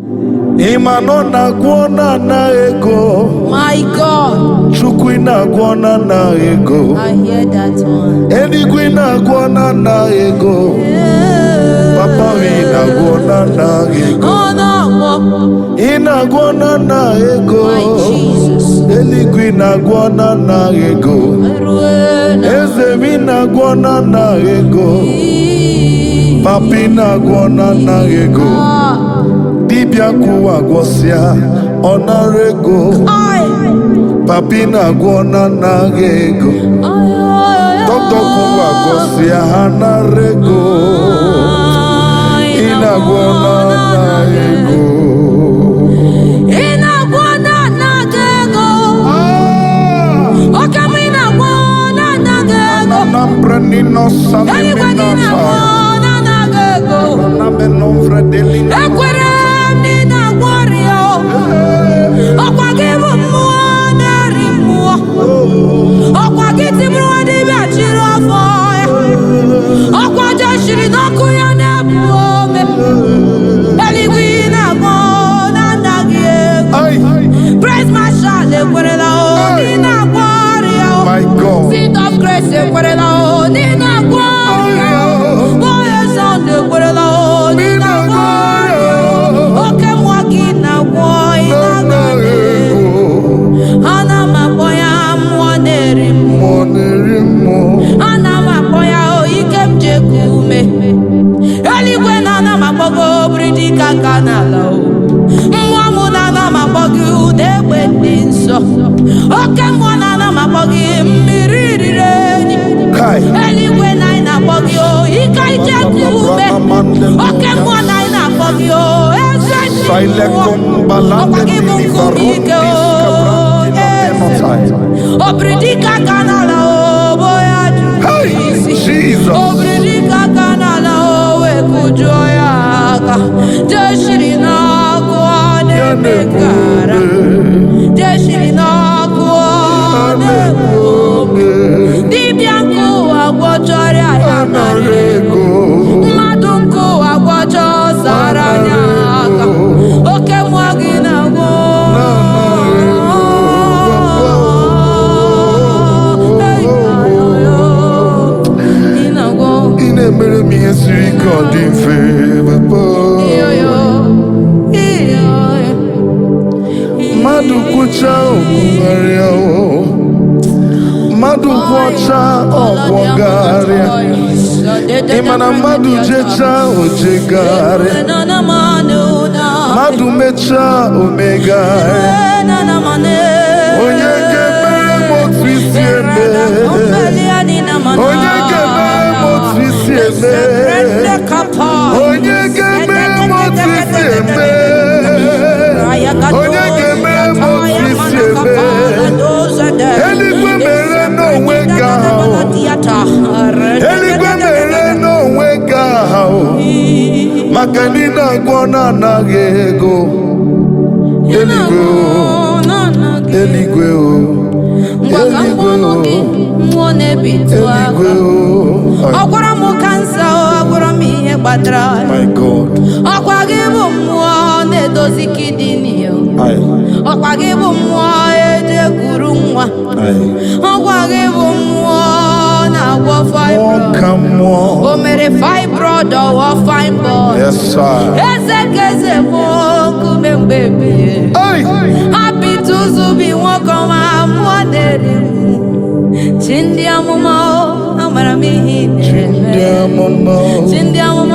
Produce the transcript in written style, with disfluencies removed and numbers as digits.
Ịma nọ na-agwọ na-ana ego. My God, Chukwu, ị na-agwọ na-ana ego. I hear that one. Eluigwe, ị na-agwọ na-ana ego. Papa m, ị na-agwọ na-ana ego. Ọ na-agwọ. Ị na-agwọ na-ana ego. My Jesus. Eluigwe, ị na-agwọ na-ana ego. Erue na Eze m, ị na-agwọ na-ana ego. Papa, ị na-agwọ na-ana ego. Ah, Dibịa kwuwa gwọsịa, ọ nara ego. ai. Papa, ị na-agwọ na-anaghị ego. Ai, ai, ai. Dọkịta kwuwa gwọsịa, ha nara ego. Ị na-agwọ na-anaghị ego. Ị na-agwọ na-anaghị ego. Ah! Oke m, ị na-agwọ na-anaghị ego. Anambra nino. Eluigwe gị na-agwọ na-anaghị ego. Ekwere m na ị na-agwọ ọrịa o. Ọkwa gị bụ mmụọ na-eri mmụọ. Ọkwa gị tiburu nwa dibịa chiri ọfọ ya. Ọkwa jeshiri n'ọkụ ya na-ebu ome. Eluigwe, ị na-agwọ na-anaghị ego. Ay, Praise Marshal ekwerela o na ị na-agwọ ọrịa o. my God. Seed of Grace ekwerela o na ị na-agwọ ọrịa o. Boy Sound ekwerela o na ị na-agwọ ọrịa o. Oke mmụọ gị na-agwọ, ị na-agwọ. Ana m akpọ ya mmụọ na-eri mmụọ. Mmụọ na-eri mmụọ. Ana m akpọ ya o ike m ji eku ume. Eluigwe na ana m akpọ gị obiri dịka aka n'ala o. Mmụọ mụ na ana m akpọ gị ụda egbe dị nsọ. Oke mmụọ na ana m akpọ gị mmiri riri enyi. Kai. Eluigwe na anyị na-akpọ gị o ike ije eku ume. Oke mmụọ na anyị na-akpọ gị o eze ndị mmụọ. Ọkwa gị bụ nkume ike o eze. Obiri dịka aka n'ala o bo ya jụrụ Hey, isi. Jesus. Obiri dịka aka n'ala o wee kụjuo ya aka. Jeshiri n'ọkụ ọ na-eme kara. Jeshiri n'ọkụ ọ na-ekwu ome. Dibịa nke ụwa gwọchọrọ ya nara ego. Mmadụ nke ụwa gwọchọ sara anya aka. Oke mmụọ gị na-agwọ. Hey, ayo, ị na-agwọ. Ị na-emere m ihe siri ike ọ dị mfe, papa. Iyo, yo, iyo, yo. Mmadụ kwucha okwugharịa o. Mmadụ kwọcha ọkwọgharịa. Ị ma na mmadụ jechaa ojegharịa. Mmadụ mechaa omegharịa. Onye ga-emere m otu isi eme? Onye ga-emere m otu isi eme? Onye ga-emere m otu isi eme? Onye ga-emere m otu isi eme? Eluigwe, mere n'onwe gị ahụ. Eluigwe, mere n'onwe gị ahụ. Maka ndị na-agwọ na-anaghị ego. Eluigwe o, eluigwe o, eluigwe o, Mmụọ na-ebitu eluigwe aka. o. Ọ gwara m cancer, ọ gwara m ihe kpatara. My God. Ọkwa gị bụ mmụọ na-edozi kidney. Aye, Ọkwa gị bụ mmụọ eje kuru nwa. Aye. Ọkwa gị bụ mmụọ na-agwọ Mmụọ fibroid. ka mmụọ. O mere fibroid ọwọ fine boy. Yes, sir. Eze ka eze bụ nkume mgbe ebie. Hey! Apịtụzụbi nwoke ọma, mmụọ na-eri m. Chi ndị amụma o, amara m ihe ị Chi ndị na-eme. amụma. Chi ndị amụma.